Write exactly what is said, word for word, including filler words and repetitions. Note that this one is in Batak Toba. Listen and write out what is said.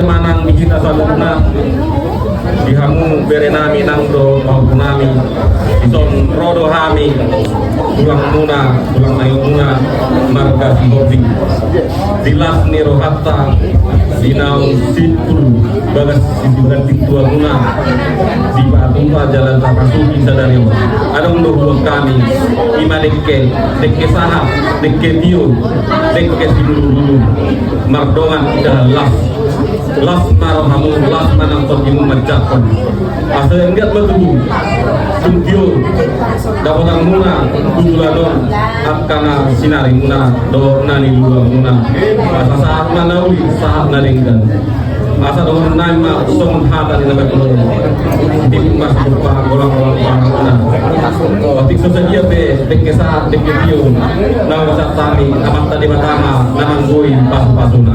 Manang di hita saluhutna, di hamu berenami nang dohot pahompunami, dison ro do hami, tulangmuna, tulang nayomuna, marga Sihombing. Di las ni rohanta, di naung simpul bagas sibagas sintuamuna, dipatupa jala tapasuki sadari on. Adong do huhut hami, i ma dengke, dengke sahat, dengke tio, dengke siluruhon, mardongan indahan las. Las ma rohamu, las ma nang tondimu manjangkon. Asa anggiat ma tutu, tung tio dapotanmuna tu joloan on, angka na sinarimuna dohot na niluluanmuna. Asa sahat ma na uli, sahat na denggan. Asa dohononnami ma songon hata ni na baik on. Di mas lupa golang-golang pangakuan. Otik so sadia pe dengke sahat, dengke tio, na usaha tami, amanta Debata ma na manggoi pasupasuna.